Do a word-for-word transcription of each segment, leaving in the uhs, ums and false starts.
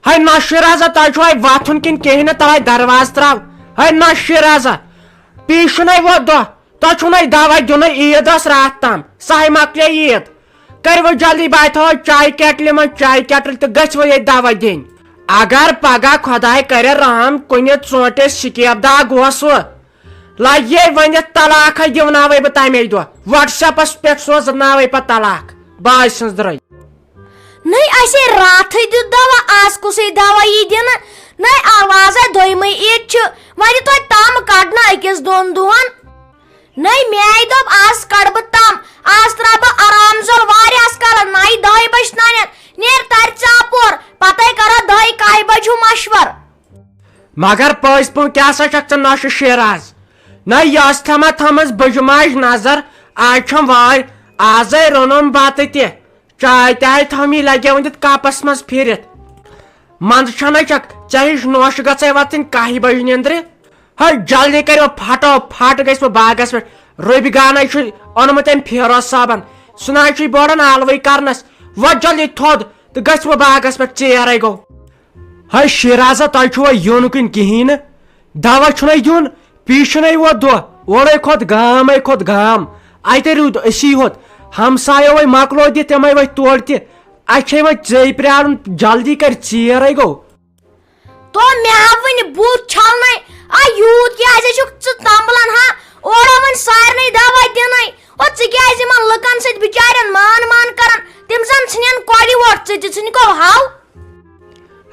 ہے نہ شیرازا، تۄہہِ چھُوا وۄتھُن کِنہٕ کِہیٖنۍ نہٕ؟ تَوَے دروازٕ ترٛاو۔ ہے نہ شیرازا، پیٖشُن ہے ووت دۄہ، تۄہہِ چھُو نہٕ دوا دیُنٕے، عیٖد ٲس راتھ تام، سۄ ہے مۄکلے عیٖد۔ کٔرِو جلدی، بہٕ تھاوو چایہِ کیٹلہِ منٛز چایہِ کیٹٕلۍ تہٕ گٔژھِو ییٚتہِ دوا دِنۍ۔ اگر پگاہ خۄداے کرِ رحم کُنہِ ژوٗنٛٹھِس سِکیب داغ اوسوٕ، لگہِ یے ؤنِتھ طلاق ہے دِوناوے بہٕ تَمے دۄہ، WhatsApp-س پٮ۪ٹھ سوزناوے پتہٕ طلاق بٲے سٕنٛز درٲے۔ نٔے اَسے راتھٕے دیُت دوا، آز کُسٕے دوا یی دِنہٕ؟ نٔے آوازے دوٚیمٕے عیٖد چھِ، وۄنۍ توتہِ تام کڑنہٕ أکِس دۄن دۄہن۔ نٔے میٛاے دوٚپ، آز کڑٕ بہٕ تام، آز ترٛاوٕ بہٕ آرام زول واریاہس کالس، نَیہِ دَہہِ بجہِ تانٮ۪تھ۔ نیر ترِ ژاپور، پتے کرو دَہہِ کاہہِ بجہِ ہُہ مشور۔ مگر پٔزۍ پٲٹھۍ کیٛاہ سا چھکھ ژٕ نۄشہِ شیراز؟ نہ، یہِ ٲس تھما تھٲمٕژ بٕجہِ ماجہِ نظر، آز چھم وٲرۍ، آزے روٚنُم بتہٕ تہِ، چاے تہِ آے تھٲمی لگے وۄنۍ دِتھ کپس منٛز پھِرِتھ۔ منٛزٕ چھنہ چھکھ، ژےٚ ہِش نۄش گژھے وۄتھٕنۍ کاہہِ بجہِ نیندرِ۔ ہے، جلدی کٔرِو، پھٹو پھٹ گژھِ وۄنۍ باغس پٮ۪ٹھ۔ رُبۍ گانے چھُ اوٚنمُت أمۍ فیروز صٲبن۔ سُہ نہ حظ چھُے بوران آلوٕے کرنس۔ وۄتھ جلدی تھوٚد تہٕ گژھِ وۄنۍ باغس پٮ۪ٹھ، ژیر ہے گوٚو۔ ہے شیرازا، تۄہہِ چھُوا یُن کِنہٕ کِہیٖنۍ نہٕ؟ دوا چھُنَے دیُن، پیٖشُنَے ووت دۄہ۔ اورَے کھوٚت گامَے کھوٚت گام۔ اَتہِ روٗد أسی ہوت۔ ہمسایو وۄنۍ مۄکلو دِتھ تِمَے وۄتھۍ تورٕ تہِ۔ اَسہِ چھے وۄنۍ ژے پرٛارُن، جلدی کر، ژیرَے گوٚو۔ تو مےٚ ہا وٕنہِ بُتھ چھلنَے۔ آ، یوٗت کیٛازِ چھُکھ ژٕ تمبلان ہا؟ اورٕ وۄنۍ سارنٕے دوا دِنَے۔ او، ژٕ کیٛازِ یِمَن لُکَن سۭتۍ بِچارٮ۪ن مان مان کران؟ تِم زَن ژھٕنن کۄلہِ ووٹ، ژٕ تہِ ژھٕنکو ہاو۔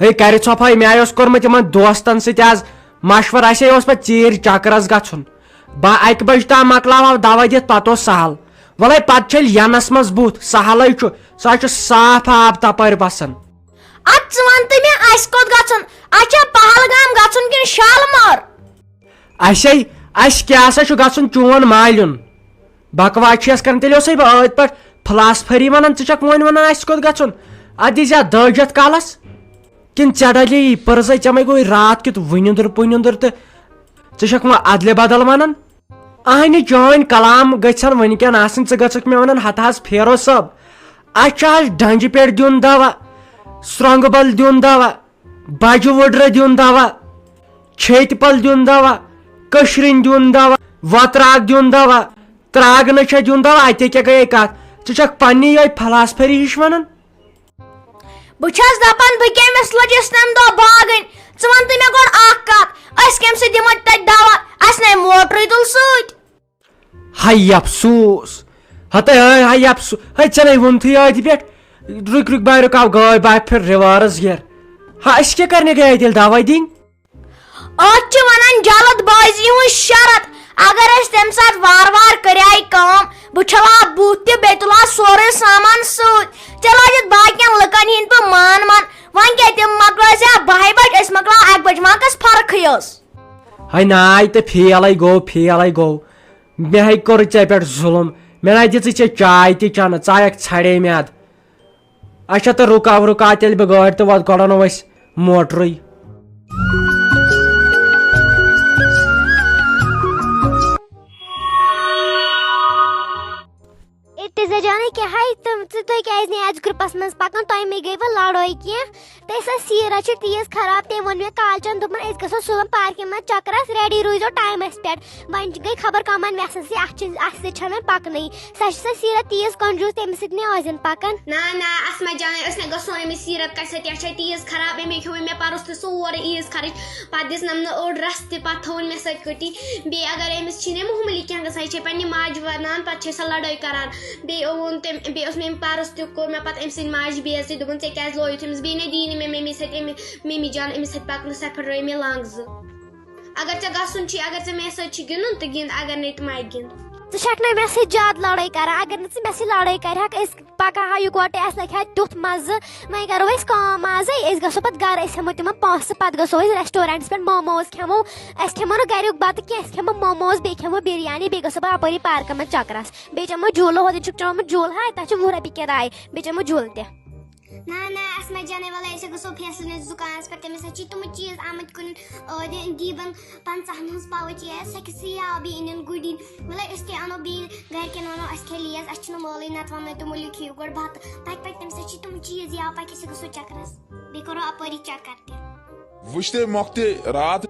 ہے، کرِ ژھۄپہٕ ہاے، مےٚ اوس کوٚرمُت یِمَن دوستَن سۭتۍ آز مشورٕ، اَسے اوس پَتہٕ ژیٖرۍ چکرَس گژھُن۔ بہٕ اَکہِ بجہِ تام مۄکلاوہاو دوا دِتھ، پَتہٕ اوس سہل۔ وَلَے، پَتہٕ چھٔلۍ یَنَس منٛز بُتھ، سہلٕے چھُ، سُہ حظ چھُ صاف آب تَپٲرۍ وَسان۔ اَدٕ ژٕ وَن تہٕ مےٚ، اَسہِ کوٚت گژھُن؟ اَسہِ چھا پہلگام گژھُن کِنہٕ شالمور؟ اَسے، اَسہِ کیٛاہ سا چھُ گژھُن چون مالیُن؟ بکواس چھِ یَس کران، تیٚلہِ اوسَے بہٕ أتھۍ پٮ۪ٹھ فلاسفری وَنان، ژٕ چھَکھ وۄنۍ وَنان اَسہِ کوٚت گژھُن؟ اَدٕ دِژ یَتھ دٲج یَتھ کَلَس۔ کِنہٕ ژےٚ ڈَلے یی پٔرزَے، ژےٚ مَے گوٚوُے راتھ کیُتھ وٕنیُنٛدُر پُنیُنٛدُر تہٕ ژٕ چھَکھ وۄنۍ اَدلہِ بدل وَنان؟ اہنہِ چٲنۍ کلام گژھن وٕنکٮ۪ن آسٕنۍ۔ ژٕ گژھکھ مےٚ ونان، ہتہٕ حظ فیروز صٲب، اسہِ چھُ حظ ڈنجہِ پٮ۪ٹھ دیُن دوا، سرٛۄنٛگہٕ بل دیُن دوا، بجہِ وُڈرٕ دیُن دوا، چھیتہِ پل دیُن دوا، کٔشرِنۍ دیُن دوا، وۄتراگ دیُن دوا، تراگنہٕ چھےٚ دیُن دوا، اتے کیٛاہ گٔیے کتھ؟ ژٕ چھکھ پننی یۄہے فلاسفری ہِش ونان۔ بہٕ چھَس دَپان، بہٕ کٔمِس لٔجِس تَمہِ دۄہ باگٕنۍ؟ ژٕ وَن تہٕ مےٚ گۄڈٕ اَکھ کَتھ، أسۍ کَمہِ سۭتۍ دِمو تَتہِ دَوا؟ اَسہِ نَے موٹرٕے تُل سۭتۍ۔ ہاے افسوس، ہتے ہاے، ہاے افسوس، ہے ژےٚ نَے ووٚنتھٕے أتھۍ پٮ۪ٹھ، رُکۍ رُکۍ بہٕ رُکاو گٲڑۍ، بہٕ پھِر reverse gear۔ ہا، أسۍ کیٛاہ کَرنہِ گٔیے تیٚلہِ دَوا دِنۍ؟ اتھ چھِ ونان جلد بازی ہُنٛد شرط۔ اگر أسۍ تمہِ ساتہٕ وارٕ وارٕ کریایہِ کٲم، بہٕ چھلہٕ ہا بُتھ تہِ بیٚیہِ تُلہٕ ہا سورُے سامان سۭتۍ، تیٚلہِ لٲجِتھ باقین لُکن ہِنٛدۍ پٲٹھۍ مان مان۔ وۄنۍ کیٛاہ، تِم مۄکلٲے زِ ہا باہہِ بجہِ، أسۍ مۄکلاوو اکہِ بجہِ، وۄنۍ کۄس فرقٕے ٲس؟ ہے ناے تہٕ فیلے گوٚو، فیلے گوٚو۔ مےٚ ہے کوٚر ژےٚ پٮ۪ٹھ ظُلُم۔ مےٚ ناے دِژٕے ژےٚ چاے تہِ چٮ۪نہٕ، ژٕ آیکھ ژھڑے مےٚ ادٕ۔ اچھا، تہٕ رُکاو، رُکاو تیٚلہِ بہٕ گٲڑۍ تہٕ وَتہٕ کڑو أسۍ موٹرٕے۔ ارتضیٰ جانٕے کیٛاہ ہے، تِم، ژٕ، تُہۍ کیٛازِ نہٕ اَتھ گرُپَس منٛز پَکان؟ تۄہہِ مے گٔیوٕ لڑٲے کینٛہہ؟ تہٕ سۄ سیٖرت چھِ تیٖژ خراب، تٔمۍ ووٚن مےٚ کالچَن، دوٚپُن، أسۍ گژھو صُبحن پارکہِ منٛز چکرَس، ready روٗزیو ٹایمَس پٮ۪ٹھ۔ وۄنۍ گٔے خبر کَمَن وٮ۪سَن سۭتۍ، اَتھ چھِ، اَسہِ سۭتۍ چھَنہٕ وۄنۍ پَکنٕے۔ سۄ چھِ سۄ سیٖرت تیٖژ کنجوٗس، تٔمِس سۭتۍ نہٕ ٲسۍ زَن پَکان۔ نہ، نہ، اَسما جانے، أسۍ نہ گژھو أمِس سیٖرت کَتھِ سۭتۍ، یہِ چھےٚ تیٖژ خراب، أمۍ کھیوٚو مےٚ پَرُس تہِ سورُے عیٖز خرٕچ، پَتہٕ دِژنَم نہٕ أڑ رَژھ تہِ، پَتہٕ تھٲوٕن مےٚ سۭتۍ کٔٹی۔ بیٚیہِ اگر أمِس چھِنہٕ معموٗلی کینٛہہ گژھان، یہِ چھےٚ پنٛنہِ ماجہِ وَنان، پَتہٕ چھےٚ سۄ لڑٲے کَران۔ بیٚیہِ اوٚن تٔمۍ، بیٚیہِ اوس مےٚ أمۍ پَرُس تہِ کوٚر مےٚ پَتہٕ أمۍ سٕنٛدِ ماجہِ بے عزتی، دوٚپُن، "ژےٚ کیٛازِ لویُتھ أمِس؟" بیٚیہِ نہ دِیی نہٕ مےٚ مٔمی سۭتۍ أمہِ، مٔمی جان أمِس سۭتۍ پَکنہٕ، سۄ پھٕٹرٲے مےٚ لنٛگ زٕ۔ اگر ژےٚ گژھُن چھُے، اگر ژےٚ مےٚ سۭتۍ چھُ گِنٛدُن تہٕ گِنٛد، اگر نَے تہٕ مَتہِ گِنٛد۔ ژٕ چھَکھ نہ مےٚ سۭتۍ زیادٕ لڑٲے کران، اگر نہٕ ژٕ مےٚ سۭتۍ لڑٲے کرِہَکھ، أسۍ پَکہٕ ہا یِکوَٹَے، اَسہِ لَگہِ ہا تیُتھ مَزٕ۔ وۄنۍ کَرو أسۍ کٲم آزَے، أسۍ گژھو پَتہٕ گَرٕ، أسۍ ہٮ۪مو تِمَن پونٛسہٕ، پَتہٕ گژھو أسۍ restaurantَس پٮ۪ٹھ موموز کھٮ۪مو۔ أسۍ کھٮ۪مو نہٕ گَریُک بَتہٕ کینٛہہ، أسۍ کھٮ۪مو موموز، بیٚیہِ کھٮ۪مو بِریانی، بیٚیہِ گژھو پَتہٕ اَپٲری پارکَن منٛز چَکرَس، بیٚیہِ چٮ۪مو جوٗلہٕ، ہوتٮ۪ن چھُکھ چومُت جوٗلہٕ، ہاے، تَتھ چھِ وُہ رۄپیہِ کِراے، بیٚیہِ چٮ۪مو جوٗلہٕ تہِ۔ نہ نہ، اسمت جانے، وَلہٕ أسۍ گژھو فیصلہٕ نِس دُکانَس پٮ۪ٹھ، تٔمِس حظ چھِ تِمہٕ چیٖز آمٕتۍ کٕنٕنۍ، ٲدۍ دیٖبَن پنٛژاہَن ہٕنٛز pouch، یہِ سۄ کِژھٕے آو بیٚیہِ أنِن گُرۍ۔ وَلہٕ أسۍ تہِ اَنو بیٚیہِ، گَرِکٮ۪ن وَنو اَسہِ کھےٚ لیز، اَسہِ چھُنہٕ مٲلٕے، نَتہٕ وَنو تِمو لیکھِو گۄڈٕ بَتہٕ۔ پَتہٕ پَتہٕ تٔمِس حظ چھِ تِمہٕ چیٖز یاو، پَتہٕ أسۍ گژھو چَکرَس، بیٚیہِ کَرو اَپٲری چَکر تہِ۔ وٕچھ تیٚلہِ مۄکھتہِ راتھ۔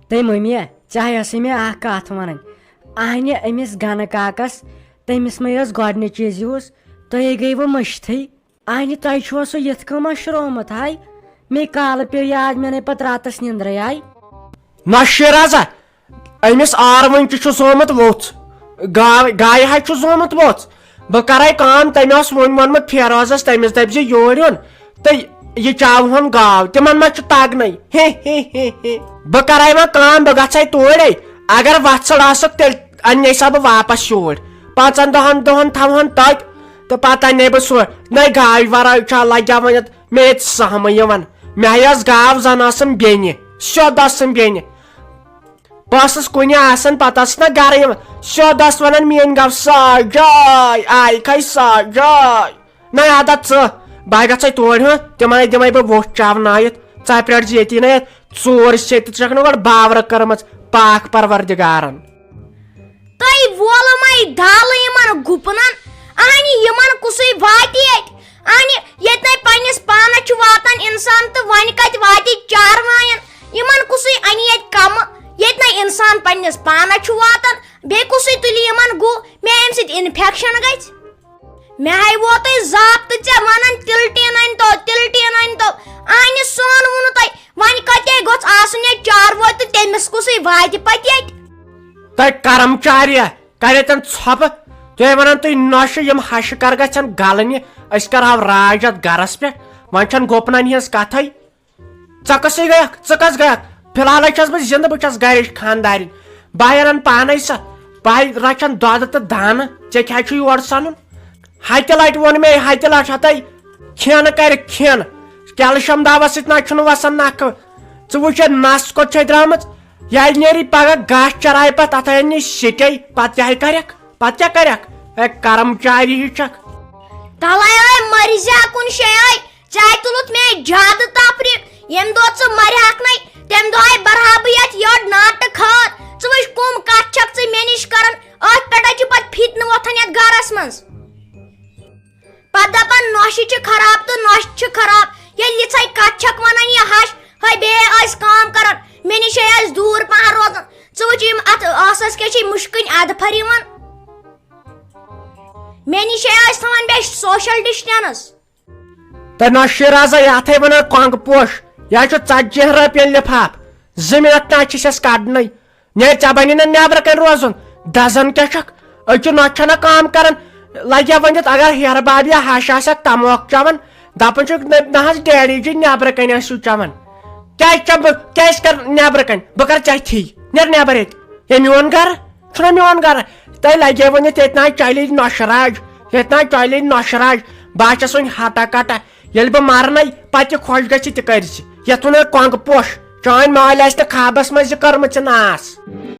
تٔمۍ مٔمیا، ژےٚ ہَے ٲسٕے مےٚ اَکھ کَتھ وَنٕنۍ۔ اَہنہِ أمِس گَنہٕ کاکَس، تٔمِس مَے ٲس گۄڈٕنِچ یُس، تُہۍ گٔیوٕ مٔشتھٕے۔ اَہنہِ تۄہہِ چھُوا سُہ یِتھ کٔنۍ مَشرومُت ہاے؟ مےٚ کالہٕ پیوٚو یاد، مےٚ نَے پَتہٕ راتَس نِندرَے آے۔ نہ شیرازا، أمِس آروٕنۍ تہِ چھُ زومُت ووٚژھ، گاو-، گایہِ حظ چھُ زومُت ووٚژھ۔ بہٕ کَرَے کٲم، تٔمۍ اوس وۄنۍ ووٚنمُت فیروزَس، تٔمِس دَپہِ زِ یور یُن تہٕ یہِ چاوہون گاو، تِمَن ما چھُ تَگنَے۔ ہے، ہے، ہے، ہے۔ بہٕ کَرَے وۄنۍ کٲم، بہٕ گژھَے توٗرۍ۔ اگر وَژھٕڑ آسَکھ، تیٚلہِ اَننے سا بہٕ واپَس یوٗرۍ۔ پانٛژَن دَہَن دۄہَن تھاوہون تَتہِ تہٕ پَتہٕ اَننے بہٕ سُہ۔ نَے گاوِ وَرٲے چھا لَگیٛاہ وۄنۍ اَتھ؟ مےٚ ییٚتہِ سہمٕے یِوان۔ مےٚ ہَے ٲس گاو زَن ٲسٕم بیٚنہِ، سیوٚد ٲسٕم بیٚنہِ۔ بہٕ ٲسٕس کُنہِ آسان، پتہٕ ٲسٕس نہ گرٕ یِوان۔ سیوٚد ٲس ونان، "میٲنۍ گو ساجاے، آیہِ کھے ساجاے۔" نہ عادت ژٕ، بہٕ گژھے تور، ہُہ، تِمنے دِمے بہٕ ووٚٹھ چاونٲیِتھ۔ ژٕ پرٛٹھ زِ ییٚتی نہ یتھ ژوٗر چھے تہٕ ژٕ چھکھ نہٕ گۄڈٕ باورٕ کٔرمٕژ پاک پروردگارن۔ تۄہہِ وولمَے دالہٕ یِمن گُپنن، اہنہِ یِمن کُسُے واتہِ ییٚتہِ؟ اہنہِ ییٚتہِ نَے پننِس پانس چھُ واتان انسان تہٕ وۄنۍ کتہِ واتہِ چاروایَن؟ یِمن کُسُے اَنہِ ییٚتہِ کمہٕ، ییٚتہِ نَے انسان پننِس پانس چھُ واتان، بیٚیہِ کُسُے تُلہِ یِمن گُہہ؟ مےٚ امہِ سۭتۍ انفیکشن گژھِ۔ مےٚ ہاے ووتُے ضابطہٕ ژےٚ ونان، تِلہٕ ٹیٖن أنۍ تو، تِلہٕ ٹیٖن أنۍ تو۔ اہنہِ سون ووٚنوُ تۄہہِ، وۄنۍ کتے گوٚژھ آسُن ییٚتہِ چاروٲے تہٕ تٔمِس کُسٕے واتہِ پتہٕ ییٚتہِ؟ تۄہہِ کرمچاریا کرے تن ژھۄپہٕ، تُہۍ ونان تُہۍ نۄشہِ یِم ہشہِ کر گژھن گلنہِ، أسۍ کرہاو راج اتھ گرس پٮ۪ٹھ، وۄنۍ چھنہٕ گوپنن ہٕنٛز کتھے۔ ژٕ کسٕے گٔیکھ؟ ژٕ کس گٔیکھ؟ فی الحالے چھس بہٕ زندٕ، بہٕ چھس گرِچ خاندارِنۍ۔ بہٕ ہاے انن پانے سۄ، بہٕ ہاے رچھن دۄدٕ تہٕ دانہٕ، ژےٚ کیٛازِ چھُے یور سنُن؟ ہتہِ لٹہِ ووٚن مےٚ، ہتہِ لٹہِ ہتے کھٮ۪ن کرِ کھٮ۪ن، کیلشم دوا سۭتۍ نہ چھُنہٕ وسان نکھٕ۔ ژٕ وٕچھ یہِ نس کوٚت چھے درامٕژ، ییٚلہِ نیری پگاہ گاسہٕ چراے پتہٕ، اتھ انہِ سٹے، پتہٕ کیٛاہ کرکھ؟ پتہٕ کیٛاہ کرکھ؟ اے کرم چاری ہی چھکھ۔ تلے اے مرزیا کُن شے اے، ژےٚ تُلُتھ مےٚ زیادٕ تفریٖق۔ ییٚمہِ دۄہ ژٕ مرہکھ نے، تمہِ دۄہ اے برہا بہٕ یتھ یٔڈ ناٹہٕ کھاد۔ ژٕ وٕچھ کُم کتھ چھکھ ژٕ مےٚ نِش کران، أتھۍ پٮ۪ٹھ چھُ پتہٕ فتنہٕ وۄتھان یتھ گرس منٛز۔ پتہٕ دپان نۄشہِ چھِ خراب تہٕ نۄشہِ چھِ خراب۔ ییٚلہِ یِژھے کتھ چھکھ ونان یہِ ہش، ہے بیٚیہِ ٲسۍ کٲم کران، مےٚ نِش ہے ٲسۍ دوٗر پہن روزان۔ ژٕ وٕچھ یِم اتھ ٲسس کیٛاہ چھِ مُشکٕنۍ ادفر یِوان۔ مےٚ نِش ہے ٲسۍ تھاوان بیٚیہِ social distance۔ تہٕ نۄشہِ رازا یتھے ونان کۄنٛگہٕ پوش، یہِ حظ چھُ ژتجی رۄپین لفاف، زٕ منٹ تام چھِ سٮ۪س کڑنٕے۔ نیرِ ژےٚ بنی نہ نیبرٕ کنہِ روزُن، دزان کیٛاہ چھکھ؟ أکہِ نۄشہِ چھنہ کٲم کران، لگیا ؤنِتھ اگر ہیرٕ باب یا ہش آسٮ۪کھ تموکھ چٮ۪وان، دپان چھُکھ، "نہ، نہ حظ ڈیڈی جی، نیبرٕ کنہِ ٲسِو چٮ۪وان۔" کیٛازِ چٮ۪مہٕ بہٕ؟ کیٛازِ کرٕ نیبرٕ کنہِ؟ بہٕ کرٕ ژےٚ تھی۔ نیر نیبر ییٚتہِ۔ یہِ میون گرٕ؟ چھُنہ میون گرٕ؟ تۄہہِ لگیو ؤنِتھ ییٚتہِ نہ چلہِ نۄشہِ راج، ییٚتہِ نہ چلہِ نۄشہِ راج۔ بہٕ ہا چھَس وۄنۍ ہٹا کٹا۔ ییٚلہِ بہٕ مرنَے، پتہٕ تہِ خۄش گژھِ تہِ کٔرۍ زِ۔ یتھ ووٚن مےٚ کۄنٛگہٕ پوش، چٲنۍ مالۍ آسہِ نہٕ خابس منٛز یہِ کٔرمٕژ ناس۔